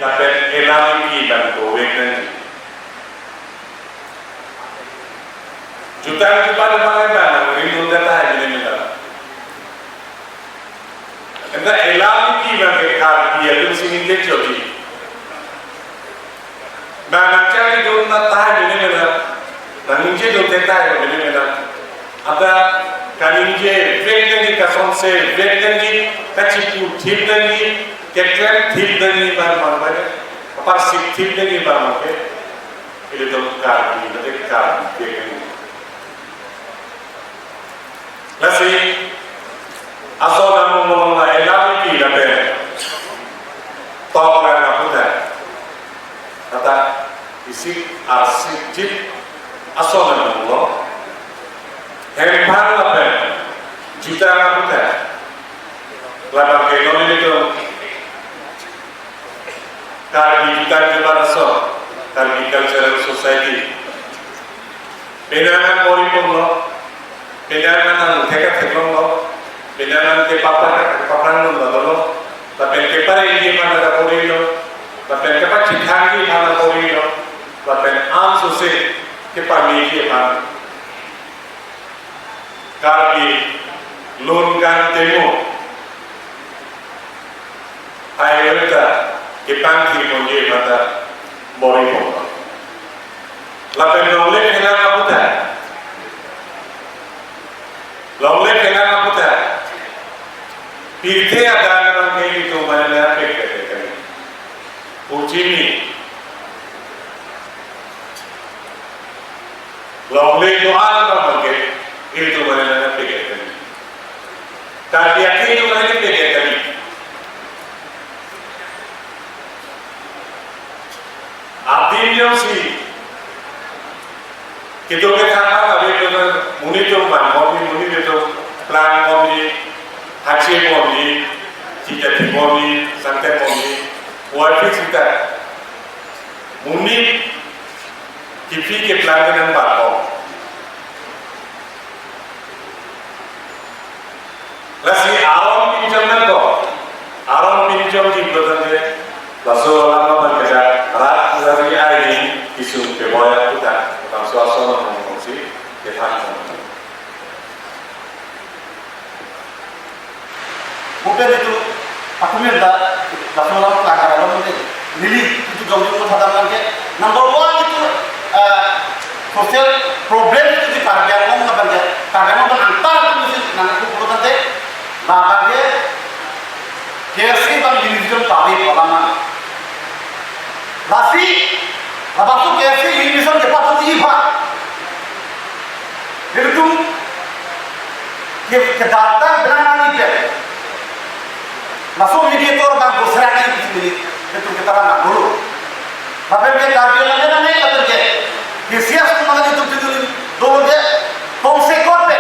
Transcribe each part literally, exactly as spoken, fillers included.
Lapen elam eki abang dovek nangji. Jutang jubat abang abang ringdun tahai mene mena. Anta elam eki abang ke Karbi atum si ningje chotji. Bang nangchari dun tahai mene mena. Nang ningje dun tahai mene mena. Anta kaningje vek nangji, kasonse vek nangji, kachipu thip nangji, keklem thip nangji abang abang abang. Kaparsik thip nangji abang abang ke. Ilitum Karbi, mate Karbi vek nangji. Lasi, ason amung amung la elam eki lapen tokra kaputar. Kata isik arsik jit ason amung lo. Hemphan lapen juta kaputar. Labang ke non ilitum Karbi Jutang Jubat Ason, Karbi Cultural Society. Penang an bor-i ponlo, penang an nang theka theklonglo, penang an kepapra kepaprang lo, lapen keparengji aphan nang bor-ilo, lapen kepachethangji aphan nang bor-ilo, lapen ansose kepameji aphan Karbi Lun Kangtemo airta kepangthir ponji aphan ta bor-i pon. Lapen longle phelang aputar. Longle phelang aputar. Pirthe adan abang ke ilitum mane na pek pek pek. Puchini. Longle do-an abang ke ilitum mane na pek pek. Karbi akhei atum mane pek pek. Adim jongsi kedo kethak abang ave ke monit atum van bomji, monit atum plang bomji, hache bomji, thik thak bomji, sangteng bomji, wai fix sita. Monit kephi keplang ke nang bom. Lasi aron pinchom nangkok. Aron pinchom di pulo tangte, laso alam abang ke rat lari ai ni kisung ke boya putar. Bangso ason nangkok si kethan. Mungkin itu aku minta laso alam kelangkaran lo mungkin. Neli itu jong jong thadam abang ke number one itu, eh, social problem itu di Karbi Anglong abang ke. Karbi Anglong abang antar itu mesti nang aku pulo tangte. Abang ke K S A abang division tabi polaman. Lasi, labangso K S A division kepatut ipha. Ilitum ke, ke data benang nangji pen. Laso mediator abang ko serak nangji pen ilitum ke taran dulu. Lapen ke Karbi Anglong nang lapen ke K C S atum nang ilitum tujuh dulu ke tongsekot pe.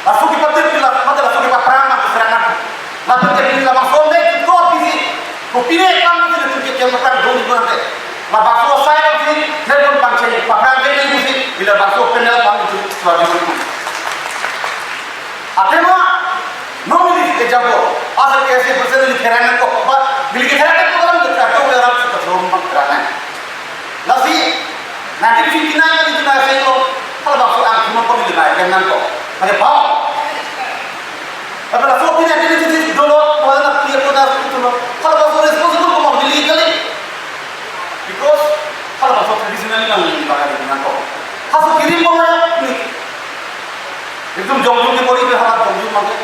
Laso kepatut pila, mate laso kepaprang nang ko serak nang. Lapen ke pini labangso me ko pisi. Kopine kam si ilitum ke kem tang dong ibu nangte. Labangso asai si, telepon pangcheng, paprang ke ni si, ila bangso panel pang itu suara itu. Athema, no ini example, asal K S A persen ini kerangan kok, apa, beli kerangan kok orang dekat kok orang suka serumah kerangan. Lasi, nineteen fifty-nine kali itu nasi lo, kalau bangso ang cuma pemilih naik kan nangkok, ada bau. Apara so pina dili dili dolo, wala na pia ko na sutu lo. Kalau bangso responsible ko mau dili kali. Because kalau bangso traditional ni nang ini bakal ini nangkok. Hasil kirim ko na ni. Itu jong jong di bori be halat jong jong mangke.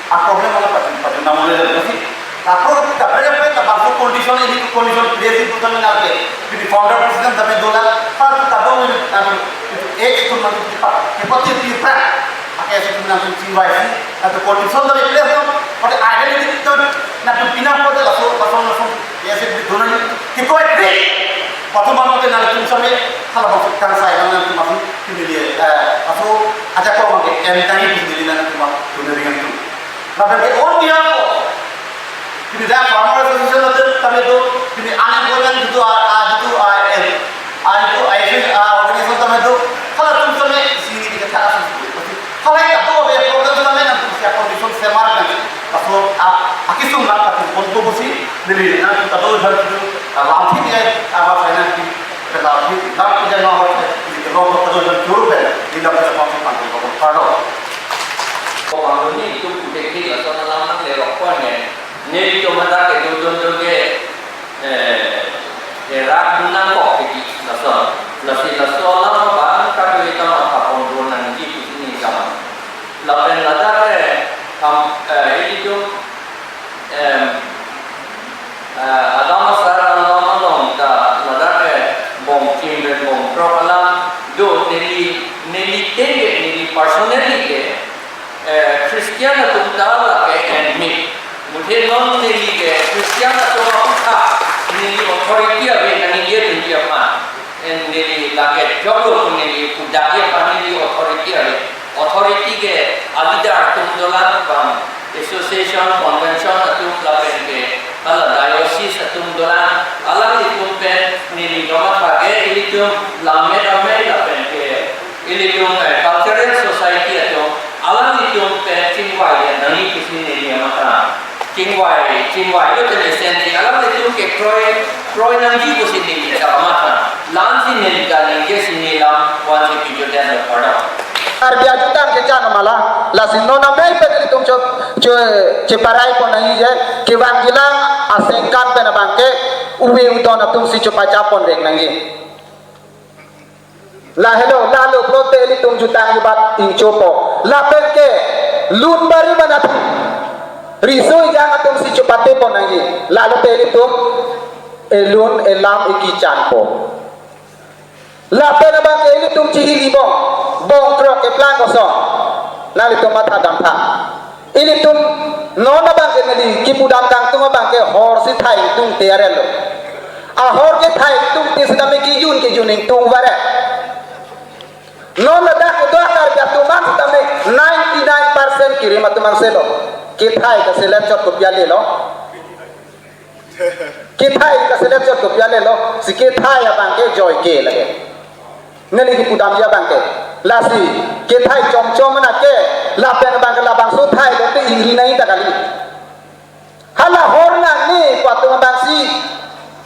A problem ala pati pati namun ada lagi. Apro kita berapa kita bangso condition ini, condition basic bukan mengerti. Jadi founder president kami dola, kalau kita dong ini, itu X itu nanti cepat, cepat dia pipa. Pakai situ nanti C Y C, atau condition dari place itu, pada identity itu, nanti pinang pada langsung, langsung, langsung, ya, saya beri dona ini, kita itu, waktu mana kita nanti sampai, kalau masuk kan saya, nanti masuk, ini dia, eh, masuk, aja kau pakai, M T I di sini nanti masuk, dunia ringan itu. Lapen ke on behalf of, pini dak farmer association atum tame do, pini unemployment jitu a, a, jitu a, eh, a, jitu a, eh, a, organization tame do, halatum tame sini kita thak asu. Halai kato be problem tame nangtum sia condition semar kan. Laso a, akisung nang atum pon ko busi. Neli na kado jan tu alam thik ya, apa saya nanti kenal thik, lam kerja no hote, di kalau kado jan tu ben, di lam kerja pasti pantu kado. Ko bang ni tu kutek thik, laso alam nanglerok pon ya. Nelitum hadak kedo don don ke, eh, erak dunang kok ke di, laso, lasi laso alam bang kado itam apa pon don nangji kusini kam. Lapen ladak ke, kam, eh, ilitum, em, eh, adam asar alam along ta ladak ke bong chim pen bong krok alam do neli, neli tenge, neli personally ke, eh, Christian atum ta lake enmit. Muthe non neli ke Christian atum aphan neli authority ave nangji dunji aphan. En neli lake jolo neli pudak aphan neli authority ave. Authority ke a leader atum dolang bang association, convention atum lapen ke hala diocese atum dolang. Alanglitum pen neli kamatha ke ilitum lammet amei lapen ke ilitum, eh, cultural society atum alanglitum pen chingvai ya nangji pusi neli kamatha. Chingvai, chingvai lo tene sen di alanglitum ke kroi, kroi nangji pusi neli kamatha. Lam si neli kaningje si neli lam van si pijot den lo pada. Karbi ajutang kechan mala, lasi non amei pen ilitum cho, cho, cheparai pon nangji je, kevangjilang asengkan pen abang ke, uve udon atum si chopachap pon vek nangji. Lahelo, lahelo pulote ilitum jutang jubat ingchopo. Lapen ke, lun bari manat. Riso ejang atum si chopate pon nangji. Lahelo te ilitum, elun, elam, ekichanpo. Lapen abang ke ilitum chihili bong, bong krok keplang kosong. Nanglitum matha damtha. Ilitum non abang ke neli kipudam kangtung abang ke hor si thai ingtungte arelo. Ahor ke thai ingtungte sitame kijun kijun ingtung vare. Non ladak kedo Karbi atum an sitame ninety nine percent kirim atum an selo. Kethai kaselet chot kopi alelo. Kethai kaselet chot kopi alelo, si kethai abang ke joike lake. Neli kipudamji abang ke. Lasi, kethai chomchom nake, lapen abang ke labangso thai lote ingri nangji ta kali. Hala hor nangne pu atum abang si,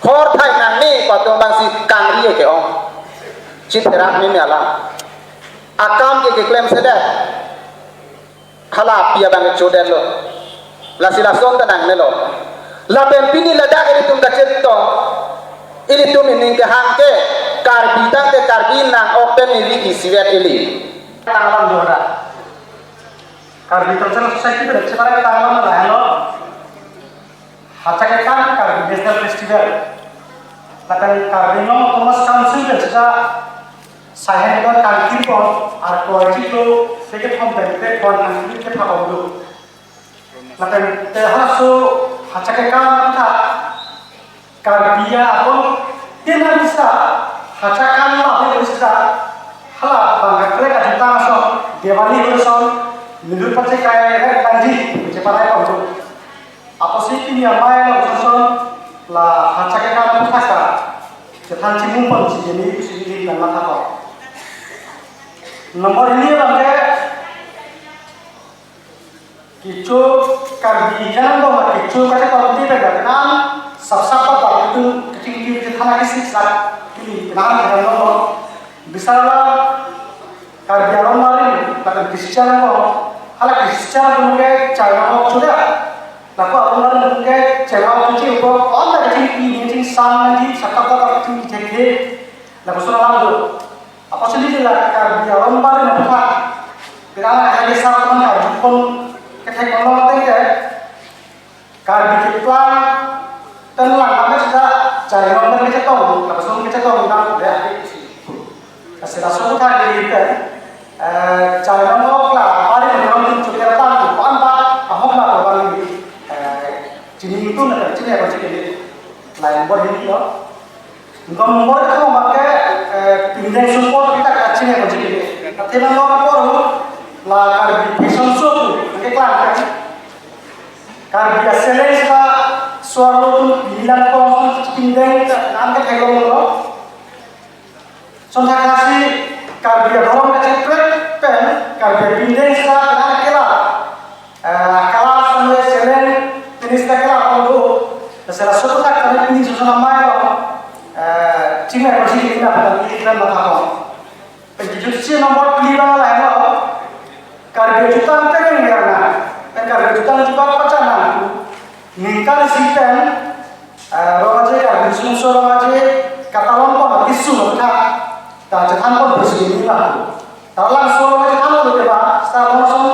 hor thai nangne pu atum abang si, kangri ke-ong. Chitherak meme alam. Akam ke keklem sedet. Hala api abang ke chodetlo. Lasi lason ta nangnelo. Lapen pini ladak ilitum kachetong. Ilitum ining kehang ke. Karbi tangte Karbi nang-ok pen ili isivet ili. Tanglam dora. Karbi Cultural Society pen cheparai tanglam lahelo. Hachakekang Karbi National Festival. Lapen Karbi Anglong Autonomous Council pen seta sahen ba kangkir pon, ar koichi lo, seke thom pen pe pon kangkir ke thapon do. Lapen te halaso hachakekang tha Karbi abang tenang bisa hachakang la pe bisa hala bang kaprek ajutang ason Diwali ason milu pachekai rek nangji cheparai pon do. Apotsi pini amei along son la hachakekang aputhak ta chethan chimum pon si jeni si jeni nang matha ko. Number hini abang ke kecho Karbi jan dong kecho kachetong ti pen kan sapsap pa itu kechingki chethan lagi sik sak ini kenangan kan dong. Bisa la Karbi aron marin, lapen Christian ko, hala Christian ko ke China ko sudah. Lapu aron marin ke China ko cuci ko, on dah kecil ini, kecil sang lagi, sakap kap kecil kecil. Lapu sudah lalu. Apotsi la Karbi aron marin apa? Kita anak lagi sama Karbi pun ketek kono tengke. Karbi keplang, tenlang kami sudah cari nomor kecetong, tapi semua kecetong tentang dia. Kasih langsung kita di kita, eh, cari nomor lah, hari ini orang tu cuci datang, tu pan pak, ahok lah orang ini, eh, cini itu nak cini apa cini, lain buat ini loh. Nomor itu pakai, eh, pinjam support kita ke cini apa cini. Tapi nomor apa, la Karbi Vision Show tu, pakai kelang kan. Karbi aseleng seta suarlo tu bilang kong pindeng nang ke thelo lo. Sonthak hasi Karbi adhorom ke chekrek pen Karbi pindeng seta nang kela. Eh, kala sampai seleng tenis ta kela kondo. Sela sotak kami pini susun amai lo. Eh, chinga ko sini na pada pini kan mata ko. Penjujutsi nomor pili bang lain lo. Karbi jutang tereng ya na. Pen Karbi jutang juga pacanan. Ningkal si pen, eh, Rong Aje Karbi Sungso Rong Aje katalon pon ati sungta. Ta chethan pon bersini lah. Talang solo ma chethan pon ke ba, sa long song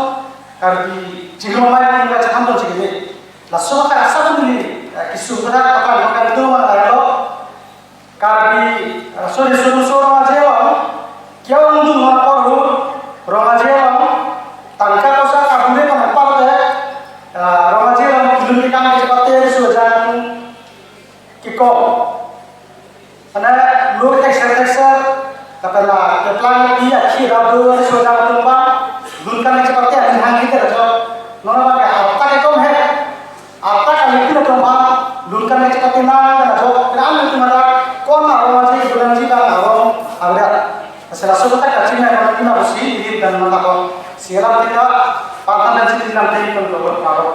Karbi chilo mai ni ka chethan pon sini. Laso ka asa pun ni, eh, kisung pada apa yang kan tu mana lo. Karbi, eh, sorry, sorry, sorry, Rong Aje Long. Kya undung mana por hu, Rong Aje Long. Tangka kosa kabule kan apa te, eh, Rong Aje Long kilun ikan ke pate sujan kiko. Mane lo thekser thekser, kepala keplang pi akhi rap do ari sujan atum ba, lun kan chepate aning hang kita jo. Nona ba ke arta ke kom he, arta kali pin atum ba, lun kan chepate nang kan jo. Kena aning atum ada, kon na Rong Aje bulan ji kan arong ada. Sela sotak kachin na kan pina busi ini dan mata ko. Sela kita pangkan dan sini nanti pun ko karo.